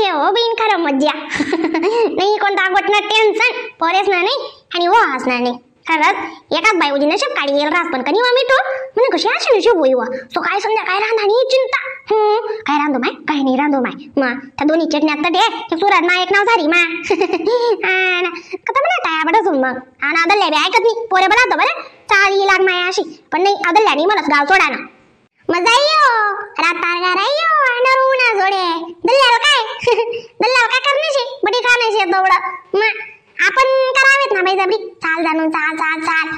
शे हो बिन खरं मज्जा. नाही कोणता गोटनं टेन्शन पोरेस ना नाही आणि हो हसणार नाही. खरंच एकाच बाई उजी नशीब काढी येईल रास पण कनी वा मिठू म्हणे कशी अशी नशीब होई वा. सो काय संध्या काय रांधा चिंता. काय रांधो माय काय नाही रांधो माय. मा त्या दोन्ही चटण्यात तर दे सुरात मा एक नाव झाली मा. कथा म्हणा काय बडं मग आणि आदल्या बी ऐकत नाही पोरे बलातो बरं चाली लाग माय अशी पण नाही आदल्या नाही म्हणत गाव सोडा ना. मजा यो रातार गारायो आणि रुना जोडे दल्ल्यावर काय दल्ल्यावर काय करण्याशी बडी खाण्याशी दवडं मा आपण करावेत ना बाई जबरी चाल जाणून चाल चाल चाल.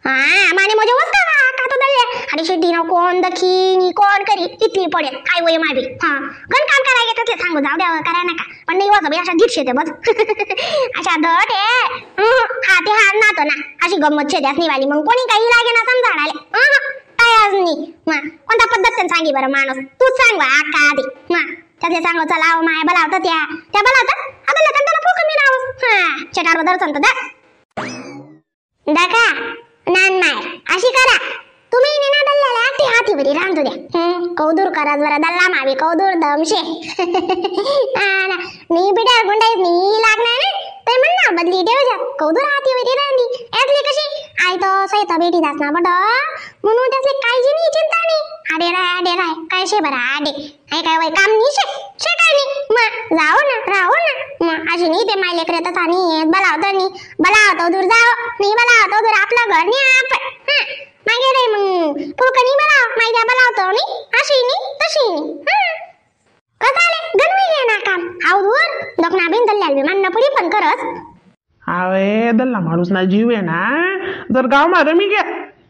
हा माने मोजे वस्ता का तो दल्ल्या आणि शेटी ना कोण दखी कोण करी इतली पडेल काय वय माबी. हा गण काम करायला घेतले सांगू जाऊ द्यावं करा नका पण नाही वस बाई अशा धीट शेते बस. अशा धट आहे हा ते हा नातो ना अशी गंमत शेत्यास निवाली मग कोणी काही लागे ना समजाडाले काय आज नाही. मा कोणता पद्धत सांगी बरं माणूस तूच सांग बा आका आधी. मा त्यातले सांगू चला माय बलावतं त्या त्या बलावतात आता त्याला फुक मी नाव. हा चटार बदल सांगतो दा दाका नान माय अशी करा तुम्ही ना दल्ल्याला ती हाती बरी रांधू द्या. कौदूर करा जरा दल्ला मावी कौदूर दमशे. मी बिड्या गुंडाईत नी लागणार ना ते म्हण ना बदली देव जा कौदूर हाती बरी रांधी यातली कशी आई तो सैता बेटी दास ना बड म्हणून त्यासले काळजी नाही चिंता नाही. आडे राय आडे राय काय शे बरं आडे आई काय वय काम नाही शे शे काय नाही मग जाओ ना राहो ना मग अशी नाही ते माय लेकर येतात आणि बलावतो नाही बलावतो दूर जाओ नाही बलावतो दूर आपलं घर नाही आपण. हा मागे रे मग फुलकं नाही बलाव मायद्या बलावतो नाही अशी नाही तशी नाही. हा कसं आले गणवी घे ना काम आव दूर दखना बिन दल्ल्याल बी मानणं पडी पण करस. अवे दल्ला माणूस ना जीव आहे ना जर गाव मार मी घ्या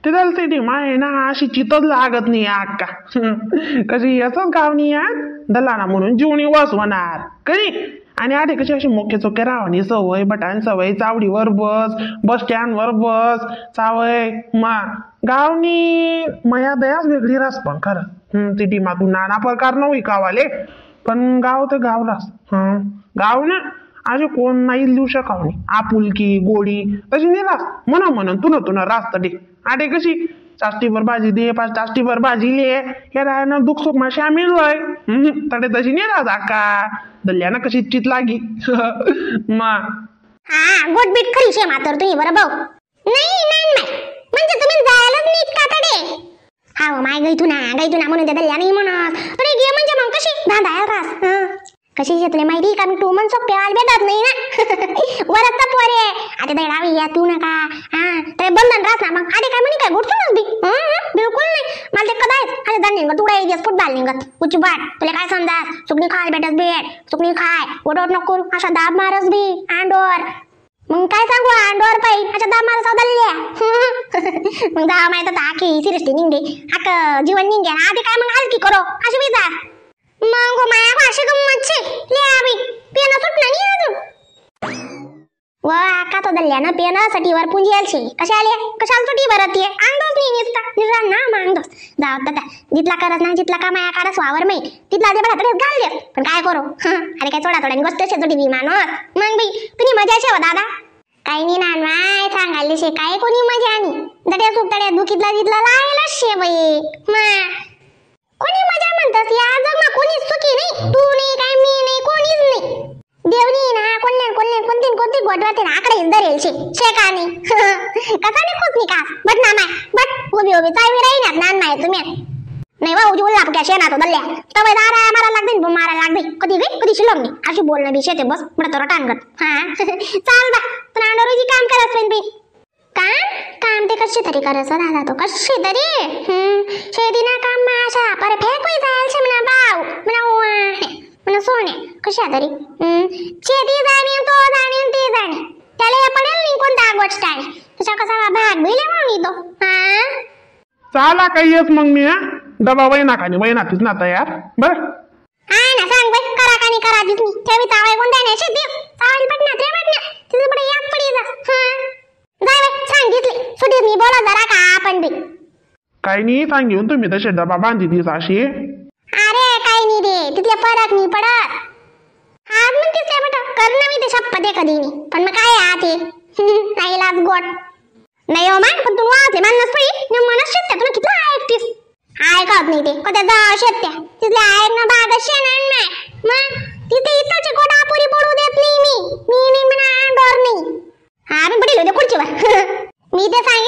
ते दल माय ना अशी चितच लागत नाही अक्का. कशी याच गाव नाही दल्ला ना म्हणून जीवनी वसवणार कधी. आणि आधी कशी अशी मोके चोके रावणी सवय बटान सवय चावडीवर बस बस स्टँडवर बस चावय मा गावनी मया दयाच वेगळी रास पण खरं. ती टीमातून नाना प्रकार नव्हती गावाले पण गाव तर गाव रास. गाव ना असे कोण नाही लिहू शकाव नाही आपुलकी गोडी तशी नाही रास म्हणा म्हणून तुन तुन रास तडे. आडे कशी चाष्टीभर भाजी दे पाच चाष्टीभर भाजी ले हे राय दुःख सुख मा शामिल होय. तडे तशी नाही राहत आका दल्ल्यानं कशी चित लागी. मा हा गोट बीट खरी शे मातर तुम्ही बरं भाऊ. नाही नाही नाही म्हणजे तुम्ही जायलाच नाही का तडे. हा माय गई तू ना गई तू ना म्हणून त्या दल्ल्या नाही म्हणत तडे गे म्हणजे मग कशी धांदायला रास कशी शेतले माहिती का मी तू मन सोपे आल भेटत नाही ना. वरत तर पोरे आता दळावी या तू नका. हा ते बंधन रास ना मग आडे काय म्हणे काय गुडसूनच बी बिलकुल नाही मला ते कदाच अरे दान निघत उडाई दिवस फुटबॉल निघत उची बाट तुला काय समजा सुकणी खाय भेटस भेट सुकणी खाय ओढ नको करू अशा दाब मारस बी आंडोर मग काय सांगू आंडोर पाई अशा दाब मारस दल्ल्या. मग दाव माहित आता आखी सिरिस्टी निघे आक जीवन निघे आधी काय मग हलकी करो अशी बी जा मग माया अशी गंमत शे ले पेन सुटणार नाही अजून व आका तो दल्ल्या ना पेन वर पुंजी आलशी कशा आले कशाला सुटी भरत ये अंगदोस नाही निसता निरा ना मांगदोस जाव दादा जितला करत ना जितला का माया काढस वावर माई तिथला दे बडा तडेच घाल दे पण काय करू. अरे काय थोडा थोडा गोष्ट शे सुटी माणूस मग बाई तुम्ही मजा शे हो दादा काही नाही ना माय सांगायला शे काय कोणी मजा आणि दड्या सुक तड्या दुखीतला जितला लायला शे बाई मा कोणी मजा म्हणतस या जग मा कोणीच सुखी नाही तू नाही काय मी नाही कोणीच नाही देवनी ना कोणले कोणले कोणती कोणती गोडवाते ना आकडे धरेल शे शे का नाही. कसा नाही खुश नाही का बट ना my but उभी उभी चावी राही ना माय तुम्ही नाही वा उजी उल्ला क्या शेना तो दल्ल्या तवे दारा मारा लागदे मारा लागदे कधी गई कधी शिलोंग नाही अशी बोलणं बी शेते बस बडं तर टांगत. हा चाल बा पण अंडोरोजी काम करत फ्रेंड बी काम काम ते कशी तरी करस दादा तो कशी तरी शेती ना काम अशा पर फेकू जायल शे म्हणा बाव म्हणा म्हणा सोने कशा तरी शेती जाणी तो जाणी ते जाणी त्याला पडेल नाही कोणता गोष्ट आहे तशा कसा भाग बिले म्हणून तो. हा चाला काही येस मग मी डबा वैना का नाही वैना तीच ना तयार बरं. हा ना सांग बाई करा का नाही करा दिसनी ठेवी चावाय कोणता नाही शेती चावायला पटना ते पटना तिथे पुढे यात पडी जा. हा जाय बाई सांगितले सुटीत मी बोला जरा का आपण बी काही नाही सांगेन तुम्ही तसे डबा बांधी दिस अशी. अरे काही नाही रे तिथले फरक नाही पडत. आज मग तिथले बेटा कर ना मी ते शपथ आहे कधी नाही पण मग काय आहे ते नाही लाज गोट नाही हो मान पण तू वाचले मानस पडी मनस शेत तुला किती ऐकतीस ऐकत नाही ते कधी जा शेत तिथले ऐक ना बाग शेण मग तिथे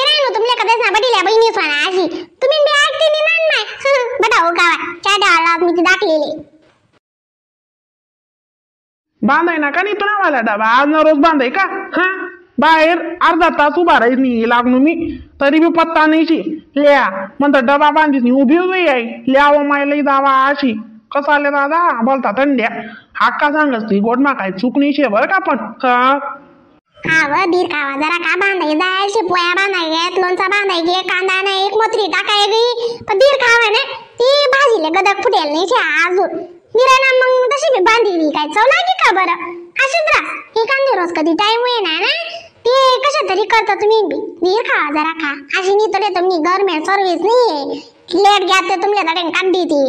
सांगे राहिलो तुमले कदाच ना बडिल्या बहिणी सोना अशी तुम्ही बी ऐकते नी नान माय. बटा हो गावा चा डाला मी ती दाखलेले. बांधाय ना का नाही तुला मला डबा आज ना रोज बांधाय का? हा बाहेर अर्धा तास उभा राहील नाही लागलो मी तरी बी पत्ता नाहीशी लिया म्हणता डबा बांधीस नाही उभी उभी आहे लियावं मायला जावा अशी कसं आले दादा बोलता थंड्या हाका सांगस ती गोड मा काय चूक नाही शे बरं का पण. हा हा व दीर खावा जरा का बांधाय जायशी पोया बांधाय घेत लोणचा बांधाय घे कांदा नाही एक मोत्री टाकाय गई पण दीर खावा ना ती भाजीले गदक फुटेल नाही शे अजून ना मग तशी मी बांधली काय चव लागी का बरं अशीच रास एखादी रोज कधी टाइम येणार ना ते कशा तरी करता तुम्ही बी दीर खावा जरा खा अशी नाही तरी तुम्ही गव्हर्नमेंट सर्व्हिस नाही लेट घ्या ते तुमच्या तडे काढली ती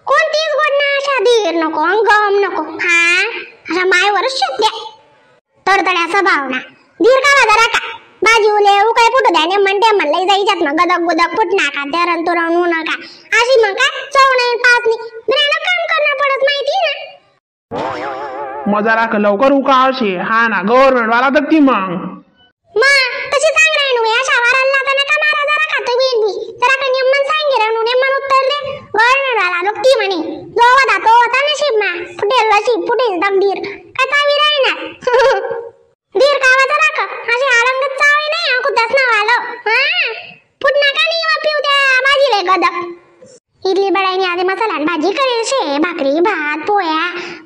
कोणतीच गोड ना अशा दीर नको गम नको. हा अशा मायवरच शेत द्या तडतड्या स्वभाव ना दीर खावा जरा का भाजी उले उकाय फुटू द्या ने म्हणते म्हणलं जायच्यात मग गदक गुदक फुट नका तेरण तुरण होऊ नका अशी मग काय चव नाही पाच नाही दुसऱ्याला काम करणं पडत माहिती ना. मजा राख लवकर उका अशी हा ना गव्हर्नमेंट वाला तर ती मग मग तशी सांग राहिनो अशा वाराला तर नका मारा जरा खातो बी बी जरा का नियमन सांगे राहणू नियमन उत्तर दे गव्हर्नमेंट वाला लोक ती म्हणे जो होता तो होता नशीब मा फुटेल नशीब फुटेल तकदीर काय चावी राहणार. दीर खावा जरा का अशी आरंगत चावी नाही कुठंच ना आलो. हा फुट नका नाही वा पिऊ द्या भाजीले गदक इडली बडाईने आधी मसाला आणि भाजी करेल शे भाकरी भात पोळ्या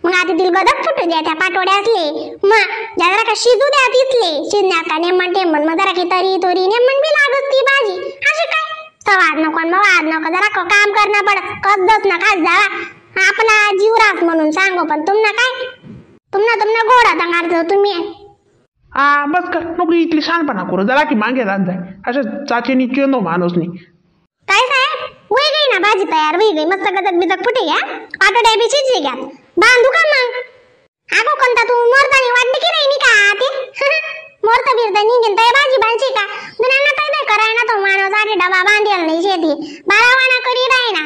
मग आता तिला गदक फुटू द्या त्या पाटोड्या असले मग जरा का शिजू द्या तिथले शिजण्यात का नेमन टेमन मग जरा की तरी तोरी नेमन बी लागत ती भाजी अशी काय सवाद नको आणि मग नको जरा काम करणं पडत कसदच ना खास जावा आपला जीव रास म्हणून सांगू पण तुमना काय तुमना तुमना गोडा दंगार तुम्ही. हा बस कर नको इथली शहाणपणा करू जरा की मागे जात जाय अशा चाचेनी चेंदो माणूस नाही. काय साहेब वही गई ना भाजी तयार वही गई मस्त गदक बिदक फुटे घ्या पाटोड्या बी शिजली घ्या बांधू का मग? अगो कोणता तू मोरतानी वाटली की नाही का ते मोरता बिरता निघेन तय भाजी बांधशी का दुनांना तय बाय कराय ना तो माणूस आधी डबा बांधेल नाही शेती बारावाना करी राही ना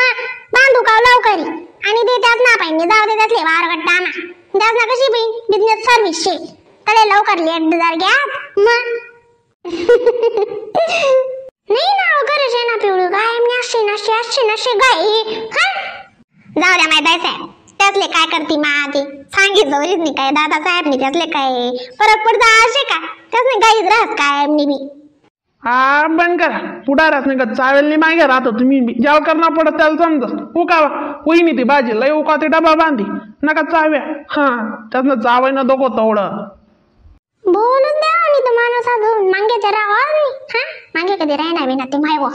मग बांधू का लवकरी आणि ते त्याच ना पाहिजे जाऊ दे त्यातले वारगट्टा ना त्याच ना कशी बी बिझनेस सर्व्हिस शे तले लवकर लेट जर घ्या मग. नाही ना गरज आहे ना पिवळू गाय मी अशी नशी अशी नशी गाय. हा जाऊ द्या माहिती साहेब त्यातले काय करती मा ती सांगितलं नाही काय दादा साहेब नी त्यातले काय फरक पडता असे का त्यातले गाईच राहत काय मी बी. हा बंद करा पुढाराच नाही का चावेल नाही मागे राहतो तुम्ही बी ज्यावर करणं पडत त्याला समजत उकावा होई नाही ती भाजी लय उका ते डबा बांधी नका चाव्या. हा त्यातनं चावाय ना दोघं तेवढं बोलून द्या आणि तो माणूस अजून मांगेच्या राहावा नाही. हा मांगे कधी राहणार बी ना ते मायवो.